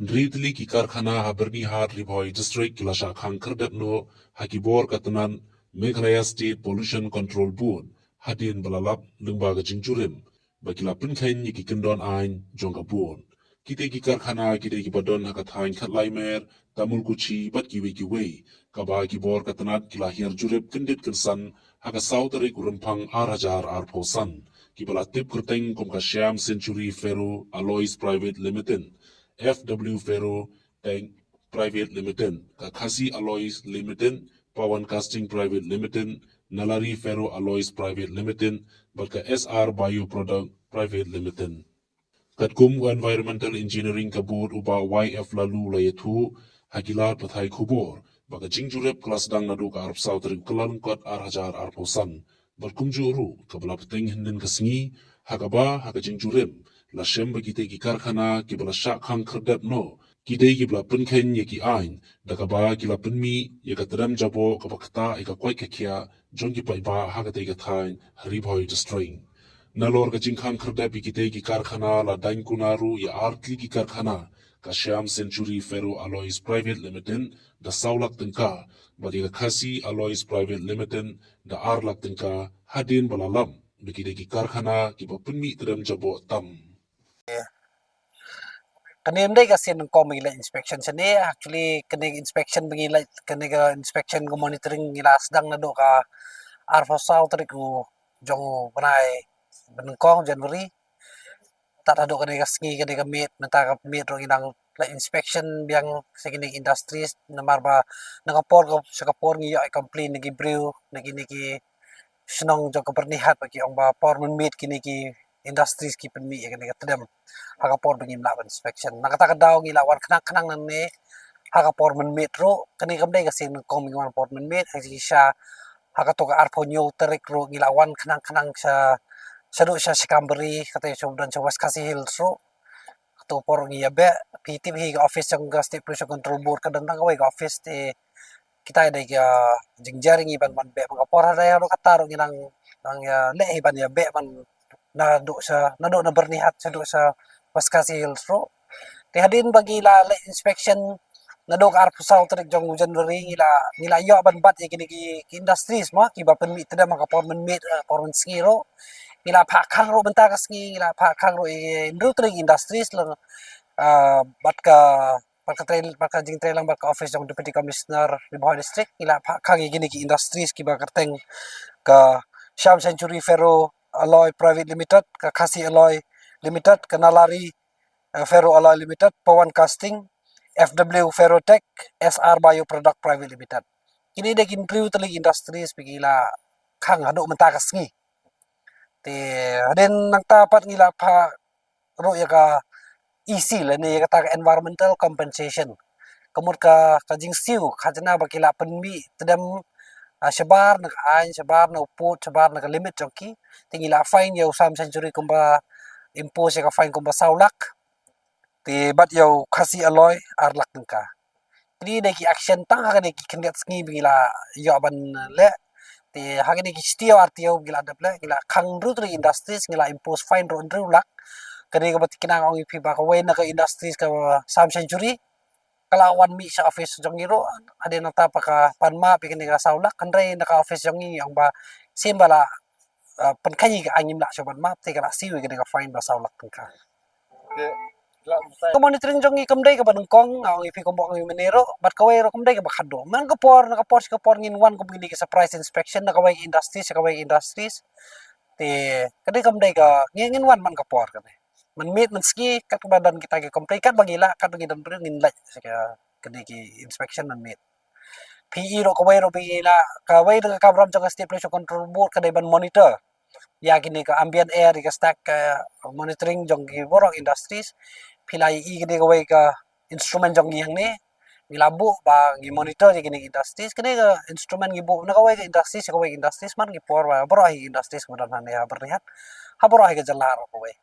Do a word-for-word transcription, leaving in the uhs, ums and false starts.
Hynriew tylli ki karkhana ha Byrnihat, Ri Bhoi District ki la shah khang khyrdep noh ha ki bor ka tnat Meghalaya State Pollution Control Board hadien ba la lap lyngba ka jingjurip ba ki la pynkheiñ ïa ki kyndon aiñ jong ka board. Kitei ki karkhana ki dei kiba don ha ka thaiñ Khatlaimer, Tamulkuchi bad kiwei kiwei, kaba ki bor ka tnat ki la hiar jurip kyndit kynsan ha ka saw tarik u Rymphang ar hajar arphew san, kiba la tip kyrteng kum ka Shyam Century Ferro Alloys Private Limited, F W Ferro Tech Private Limited, ka Khasi Alloys Limited, Pawan Casting Private Limited, Nalari Ferro Alloys Private Limited bad ka S R Bio Product Private Limited. Katkum u Environmental Engineering ka board, u Bah Y F Laloo, la ïathuh ha ki lad pathai khubor ba ka jingjurip ka la sdang naduh ka arphew saw tarik u Kyllalyngkot ar hajar arphew san, bad kumjuh ruh kaba la bteng hynnin ka sngi, ha kaba ha ka jingjurip la shem ba kitei ki karkhana kiba la shah khang khyrdep noh ki dei kiba la pynkheiñ ïa ki aiñ, da kaba ki la pynmih ïa ka tdem jaboh kaba ktah ïa ka koit ka khiah jong ki paidbah ha katei ka thaiñ ha Ri Bhoi District. Nalor ka jingkhang khyrdep ïa kitei ki karkhana la daiñ kuna ruh ïa ar tylli ki karkhana, ka Shyam Century Ferro Alloys Private Limited da saw lak tyngka, bad ïa ka Khasi Alloys Private Limited da ar lak tyngka, hadien ba la lap ba ki dei ki karkhana kiba pynmih tdem jaboh tam. Kane ym dei ka sien nyngkong ba ngi leit inspection shane. Actually, kane ka inspection ba ngi leit, kane ka inspection ka monitoring ngi la sdang naduh ka arphew saw tarik u jong u bnai ba nyngkong, January. Tad haduh kane ka sngi, kane ka miet, mynta ka miet ruh ngi dang leit inspection biang sha kine ki industries, namar ba na ka por ka, sha ka por ngi ïoh ïa complain na ki briew na kine ki shnong jong ka Byrnihat ba ki ong ba por mynmiet kine ki industries ki pynmih ïa kane ka tdem ha ka por ba ngim lah ban inspection. Na kata ka daw ngi la wan khnang khnang nangne ha ka por mynmiet ruh. Kane kam dei ka sien nyngkong ba ngi wan por mynmiet, ha ki sha, ha kato ka arphew hynñiew tarik ruh ngi la wan khnang khnang sha, shaduh sha Shikambari, kata sha u don sha West Khasi Hills ruh. Kato por ngi ïa beh, phi tip hi ka office jong ka State Pollution Control Board ka don tang kawei ka office, te kita dei ka jingjar ngi ban, ban beh man ka por. Hadien haduh kata ruh ngi nang, nang ïa leh hi ban ïa beh man naduh sha, naduh na Byrnihat shaduh sha West Khasi Hills ruh. Te hadien ba ngi la leh inspection naduh ka arphew saw tarik jong u January, ngi la, ngi la ïoh ban bat ïa kine ki, ki industries mo kiba pynmih tdem ha ka por mynmiet, ha ka por mynsngi ruh. Ngi la phah khang ruh mynta ka sngi, ngi la phah khang ruh ïa hynriew tylli ki industries lang, ah, bad ka, bad ka trei, bad ka jingtrei lang bad ka office jong Deputy Commissioner Ri Bhoi District, ngi la phah khang ïa kine ki industries kiba kyrteng ka Shyam Century Ferro Alloy Private Limited, ka Khasi Alloy Limited, ka Nalari, eh, Ferro Alloy Limited, Pawan Casting, F W Ferrotech, S R Bio Product Private Limited. Kine dei ki hynriew tylli ki industries ba ngi la khang haduh mynta ka sngi. Te hadien nangta pat ngi la phah ruh ïa ka E C lane ïa kata ka environmental compensation. Ka mut ka, ka jingsiew khajna ba ki la pynmih tdem, ah, shabar na ka aiñ, shabar na u pud, shabar na ka limit jong ki. Te ngi la fine ïa u Shyam Century kumba, impose ïa ka fine kumba saw lak. Te bad ïa u Khasi Alloy ar lak tyngka. Kine dei ki action tang ha kine ki khyndiat sngi ba ngi la ïoh ban leh. Te ha kine ki shitiew ar tiew ba ngi la dep leh, ngi la khang hynriew tylli industries, ngi la impose fine ruh hynriew lak. Kane kaba tikna nga ong ïa phi ba kawei na ka industries ka Shyam Century ka la wan mih sha office jong ngi ruh, hadien nangta pat ka pan map ïa kane ka saw lak, hynrei na ka office jong ngi ngi ong ba shisien ba la, ah, pynkheiñ ïa ka aiñ ngim lah shuh ban map, te ka la siew ïa kane ka fine ba saw lak tyngka. Ka monitoring jong ngi kam dei kaba nyngkong, nga ong ïa phi kumba ong ïa u mynne ruh, bad kawei ruh kam dei kaba khadduh. Man ka por na ka por sha ka por ngin wan kum kine ki surprise inspection na kawei ka industries sha kawei ka industries. Te ka dei kam dei ka, ngin, ngin wan man ka por kane. Mynmiet mynsngi katba don kita ki complain, katba ngi lah, katba ngi don briew ngin leit sha ka, kane ki inspection mynmiet. Phi i ruh kawei ruh ba ngi lah, kawei na ka kamram jong ka State Pollution Control Board ka dei ban monitor ïa kine ka ambient air, ïa ka stack, eh, monitoring jong ki baroh industries. Phi la i kane kawei ka instrument jong ngi hangne, ngi la buh ba ngi monitor ïa kine ki industries. Kane ka instrument ngi buh na kawei ka industries sha kawei ka industries, man ngi por ba baroh hi industries ba don hangne ha Byrnihat, ha baroh hi ka jylla ruh kawei.